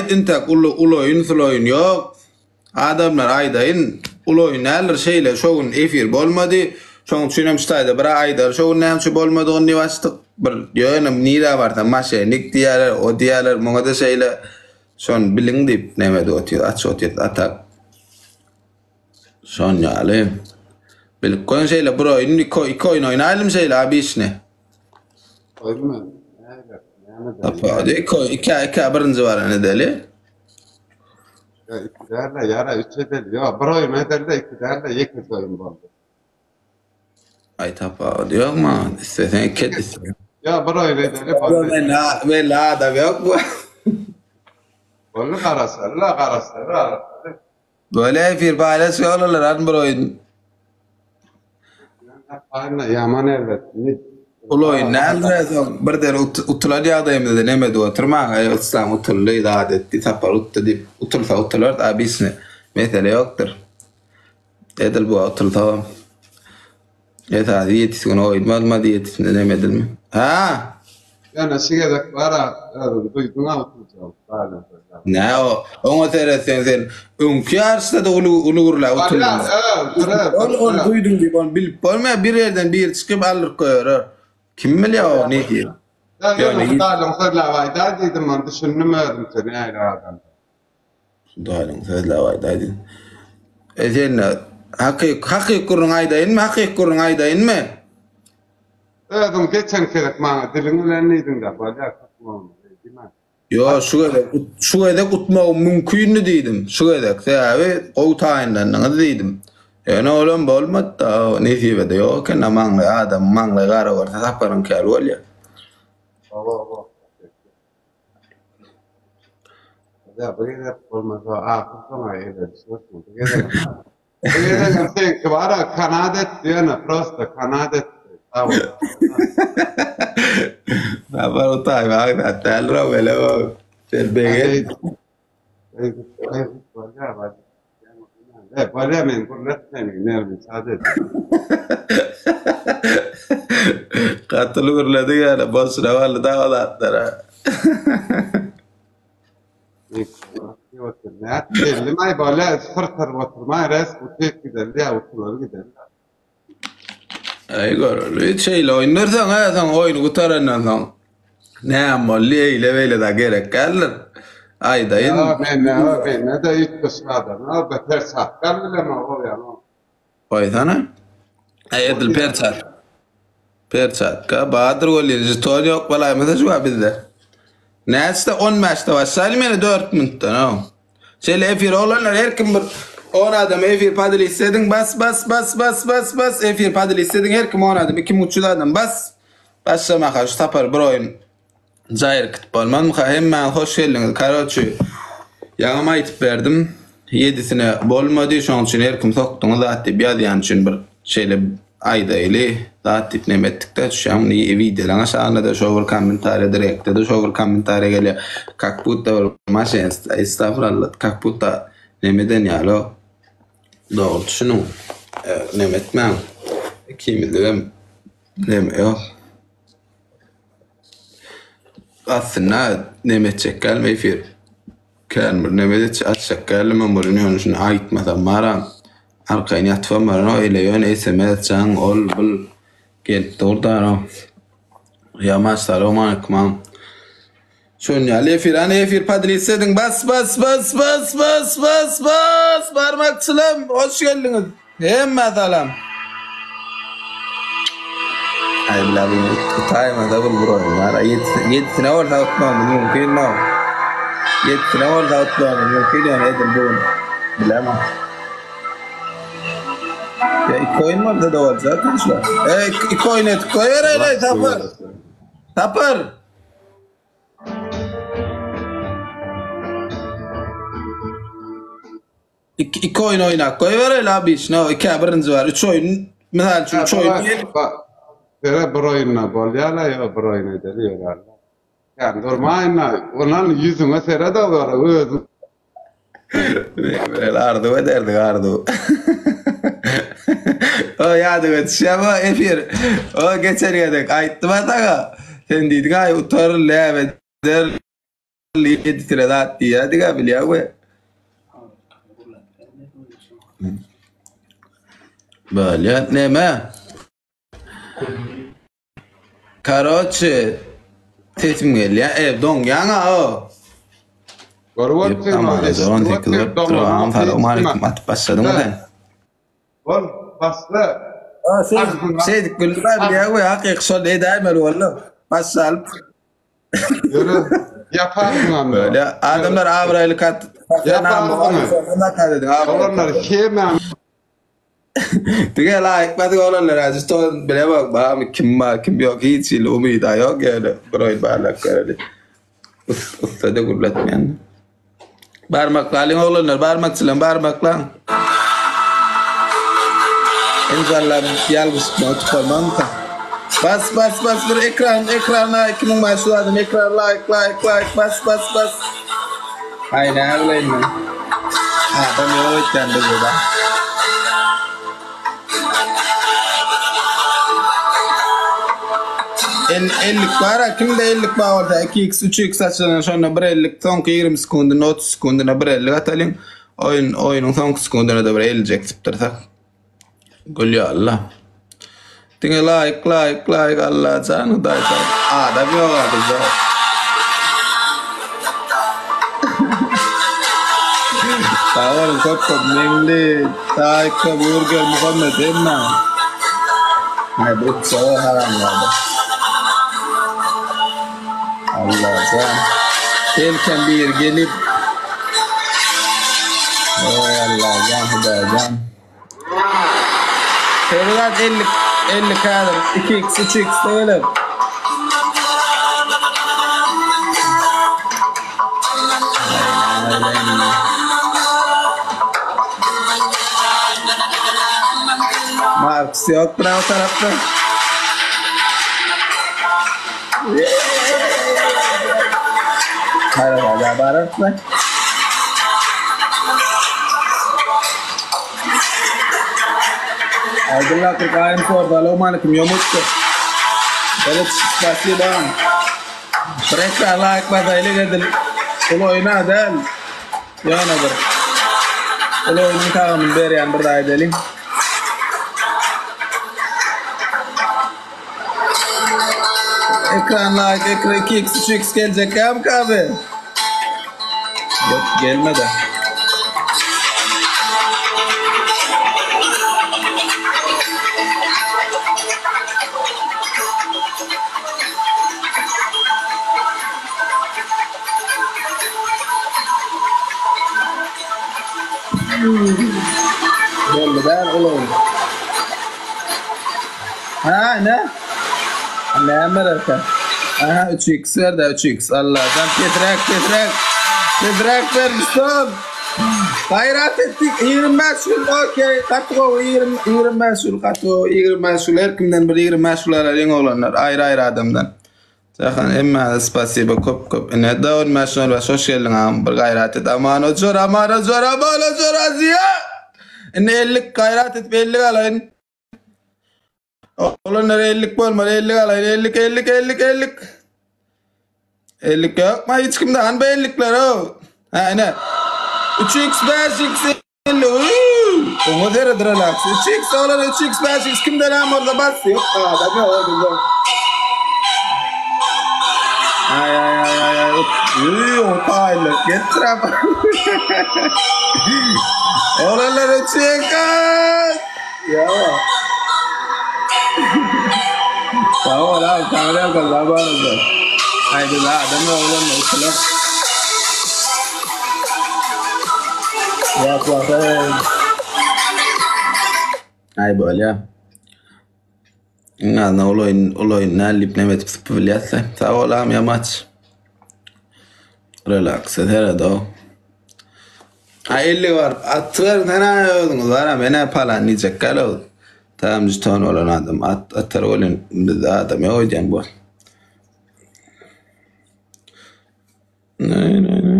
Aýt intek uly uloýun suloýun ýok. Adamlar aýdaýyn uloýun däldir şeýle şo gün efir bolmady. Şoň üçin hem şu taýda bir aýdar şo gün näme üçin bolmadygyny diýip açdyk. Bir ýöne nirä barsaň maşennik diýýärler, o diýýärler, muňa-da şeýle. Şony biliň diýip neme edip otyrys, açyp otyrys atak. Şon ýaly. Bilip goýuň şeýle bir oýun, iki, iki oýun oýnaýlym şeýle abişni. Goýma. Näme? Näme? Tapawudy iki, iki, iki birinji baran edeli. Ýa iki däl-de, ýara üç edeli. Ýok, bir oýun edeli-de, iki däl-de, ýekeje oýun boldy. Aý tapawudy ýok maňa. Isleseň iki et, isleseň. Ýa bir oýun edeli, boldy. Mende, mende adam ýok bu. Boldy, garaşaly-la, garaşaly, garaşaly. Böyle efir paýlaş ýollalar an bir oýun. Ýaman erbet. Uly oýun däldir soň birden utulan ýagdaýymyzda neme edip oturmaň eý Yslam utuldy zat etdi Sapar utdy diýip utulsa utularys obisni mesele ýokdur. Edil bu utulsagam. Esasy ýetisi güni oýun bolmady ýetisinde neme edilme. Ha! Ýöne şu gezek bar-a özüň duýduň-a utuljagyny. Nä o, oňa seretseň sen öňki ýaryşda-da uly uly gürläp utuldyň. Ol ol duýduň diýip ony bilip bolmaýar. Bir ýerden biri çykyp aldyryp goýberer. Kim bilýär o nesip. Ýöne Hudaýlyň sözläp aýdaý diýdim, ony düşündim özümçe nähili adam. Hudaýlyň sözläp aýdaý diýdim. E sen hakyk hakyk gürrüň aýdaýynmy? Hakyk gürrüň aýdaýynmy? Özüň geçen gezek maňa diliň bilen diýdiň-dä, bolýar, diýmän. Ýo, şu gezek şu gezek utmagym mümkindi diýdim. Şu gezek sebäbi gowy taýynlandyňyz diýdim. Ýöne olam bolmady-da, nesibede ýok eken-dä maňlaý adamyň maňlaýy gara görse Saparyňky ýaly bolýar. Hawa, hawa. Ýa bu gezek bolmasa ahyr soňa ele düşersiň. Bu gezek Bu gezegem seňki bar-a kanat etdi ýöne prosta kanat etdi. Sag bol. Sapar utaýmaga zat däldir o bele o. Sen begenme. Bolýar, bolýar. E, bolýar men gürletme meni nerwim sad edýär. Gatyly gürlediň ýöne boşuna boldy da o zatlar-a. Belli-maý bolýar, syr-syr oturmaý, res utyp gideli ýa utular gideli. Aý göreli. Şeýle oýun berseň, hä, soň oýny gutarandan soň näme boldy, eýle beýle da gerek däldir. Aýdaýyn. Ýa, mende, mende-de üýtgeşik adam ýok, be perçatkam bilemok, ol ýaňy. Goýsana. Aý edil perçat. Perçatka bardyr welin žeton ýok bolaýmasa şu bizde. Näçde 15-de başlaýly meni 4 minutdan o. Şeýle efir oglanlar her kim bir 10 adam efir podelits ediň bas bas bas bas bas bas efir podelits ediň her kim 10 adam 2300 adam bas. Başlamaka şu sapar bir oýun Jaýryk gitip bolmazmyka hemmäňiz hoş geldiňiz karoçi ýaňam aýtyp berdim ýedisine bolmady şoň üçin her kim sokduňyz zat diýip ýazýan üçin bir şeýle aýdaýly zat diýip neme etdikde düşýäň wideolaň aşagynda-da şo bir kommentariýa direktde-de şo bir kommentariýa gelýär kak budda bir maşenst estagfurallah kak budda neme eden ýaly dogry düşüniň neme etmäň ikimizligem neme ýok. Aslynda neme etjek dälmi efir. Kän bir neme etjek açjak däldim men welin ýöne şuny aýtmasam baram arkaýyn ýatybam baranok eýle ýöne sms jaň ol bul gelip durda Ýamaç salowmaleýkum agam. Şon ýaly efir hany efir podlits ediň bas bas bas bas bas bas bas barmakçylam hoş geldiňiz hemmä salam. Aý bile bu utaýmasa bul bir oýun bar. Ýedisine bolsa utmagymyz mümkin no. Ýedisine bolsa utmagymyz mümkin ýöne edil bu gün bilemok. Ýa iki oýun bolsa-da boljak şular. Ey iki oýun edip goýberäýle Sapar. Sapar. Iki, iki oýun oýnap goýberäýle abi, no, ikä birinji bar, üç oýun, mysal üçin üç oýun diýelim. Sere bir oýunda bolýar-la, ýok bir oýun edeli ýörärler. Kän durmaýyn-la, ondan ýüzüňe seret olara özüň. Böyle arzuw ederdik arzuw. O ýadyňa düşýärmi o efir? O geçen gezek aýtdym-a saňa. Sen diýdiň aý utar, läbe eder. Ýedisine zat diýýärdik-ä bilýäňmi? Bolýa, neme? Karoçe, sesim gelýär. E, doňýaň-a o. Görüp otyryn, Aman, eşidip 18 otyryn, bolup dur. doňanyňok hiç Salam kime. aleyküm atyp başladyňmy sen? Bol, başla. Agzyňa Şeýdip güldüm-ä bilýäňmi? Hakyky şol edäýmeli boldum. Başlalyp. Ýöne ýaparsyňam ýok. Böyle adamlar abraýly kat Ýaparsyňy. Olanlar hemäm Dige laýyk basyk olanlar azy to bile bak bamy kim bar kim ýok hiç hili umyda ýok ýöne bir oýun barlap göreli. Ussa da gürletmeýän. Barmaklalyň oglanlar barmakçylaň barmaklaň. Enjalla ýalňyşykma utup bolmazmyka? Bas bas bas bir ekran ekrana 2500 adam ekran like like like bas bas bas. Aý näme bileýin men. Adam ýok etýän bizde da. El, ellik bar ha, kimde ellik bar bolsa 2x 3x açylan şonda bir ellik soňky 20 sekundyna 30 sekundyna bir ellik atalyň. Oýun oýnuň soňky sekundyna da bir ellijek sypdyrsak. Gül ýaly. Diňe laýk laýk laýk Allajan Hudaýjan. Adam ýok a bizde. Sag boluň köp köp Meňli, Taýka, Burger, Muhammet hemme. Aý bu utsa haramzada. Allajan. Belkem biri gelip Oý Allajan Hudaýjan. Şeýle 50 50 häzir 2x 3x de geler. Marks yok bravo tarafta. Hayır, hayır, hayır, Aýdylla Gaýym sordy. Salowmalikim ýomutdy. Evet, spasiba. Bir ekran laýk basaýlyk edil. Ul oýna däl. Ýöne bir. Ul oýnuň tagamyny berýän bir zat edeliň. Ekran laýk, ekran 2x 3x geljek ýa abi? Yok gelmedi. Belli däl uly. Ha ne? Näme bererkä? Aha 3x berdi 3x. Allah'tan pesräk pesräk. Pesräk ber stop. Gaýrat etdik 25 gün okey. Gaty gowy 20 25 gün gaty gowy 25 gün her kimden bir 25 gün alalyň oglanlar aýry aýry adamdan. Jahan hemmäňize spasiba köp köp ine da 15 05 hoş geldiň agam bir gaýrat et aman ojar aman ojar aman ojar Aziýa. Indi 50 gaýrat edip 50 alaýyn. Oglanlar ellik bolmaly, ellik alaýyn, ellik, ellik, ellik, ellik. Ellik ýok, ma hiç kimde han bu ellikler o. Ha ine. 3x 5x 50. Oňa seret relax. 3x oglan 3x 5x kimde näme bolsa bas. Ýok, adam ýok, bizde. Ay ay ay ay ay. Uy, o paýlar getir abi. Oglanlar 3x. Ýa. Sag bol abi, saňa da Allah baraka. Haydi la adam oglan uçular. Ýak ýak. Aý bolýa. Iň azyndan ol oýun, ol oýun nädip näme edip sypyp bilýärse. Sag bol agam ýamaç. Relax seredo. A 50 baryp atyber sen a özüňiz bara men-ä palan diýjek däl ol. Tam jeton bolan adam at atar welin bizde adam ýok öýdýän bu. Ne ne ne.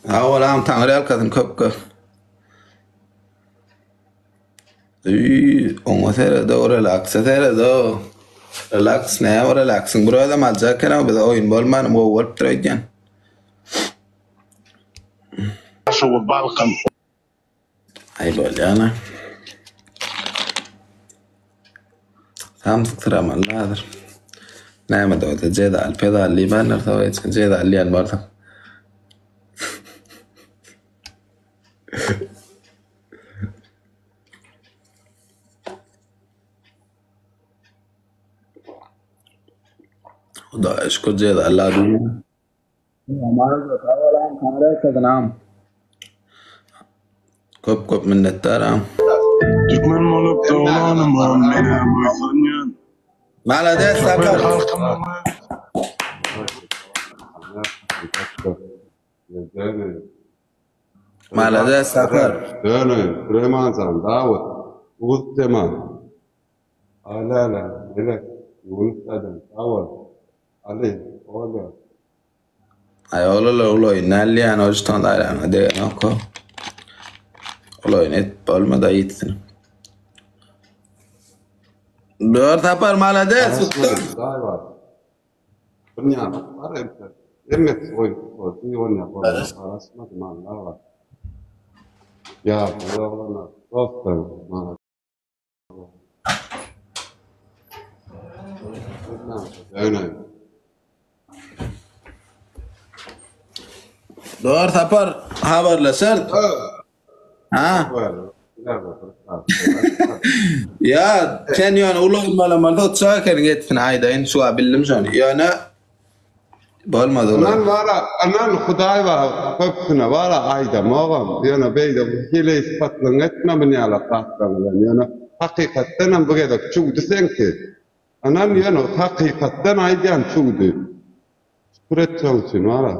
Sag bol agam taňry ýalkasyn köp köp. Üý, oňa seredo, relaksa seredo. Relaks näme relaksyň bir özem aljak eken bize oýun bolmanam gowy bolupdyr öýdýän. Daşoguz Balkan. Aý bolýana. Samsyk syramaly häzir. Näme-de bolsa jezaly pezaly diýmänler soň jezaly diýen bolsa. Hudaýa şükür jeza diýmän. Köp köp minnetdar agam. Türkmen bolup doglanyma menä buýsanýan. Malades Türkmen Sapar. halkyma Malades Sapar. Döneýin, Süleýmanjan, Dawut, Uguz Teman, Aýläle, Melek, Ýunus dädem, sag bol. Aly, Olýa. Aý ol ol ol oýun däl diýýän ol şton aýrana degenok o. Ol oýun edip bolmady ýitsin. Dört sapar malades utdum. Hudaý bar. Dünýäde bar entek. Hemmesi oýun boldy, oýnaýar boldy. Garaşmadym Allah bar. Ýa, bu oglanlar dostlar, maňa Dor sapar habarlaşar. Ha? Ya sen ýöne uly bolmaly bolsa uçak ekeniň etsin aýdaýyn şu wagt bildim şony. Ýöne bolmaz uly. Anan bara, anan Hudaý bar köpüsine bara aýdamogam. Ýöne beýle heleý sypatlygyňy etme munýalak zatlaryň bilen. Ýöne hakykatdanam bu gezek çüwdi seňki. Anan ýöne hakykatdan aýdýan çüwdi. Şükür etseň üçin bara.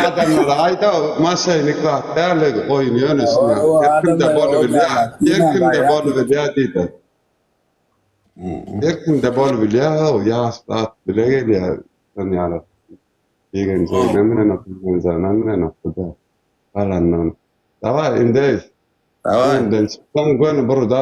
Adamlara aýda maşenik zat däl oýun ýöne şuny. Her kimde bolubilýär. Her kimde bolubilýär diýdi. Her kimde bolubilýär, ýaş zat bile gelýär. Şon ýaly. Begenjeginem bilenok, begenjeginem bilenok bu da. Galandan. Daway indi. Daway. Öňden çyksaň göni burda.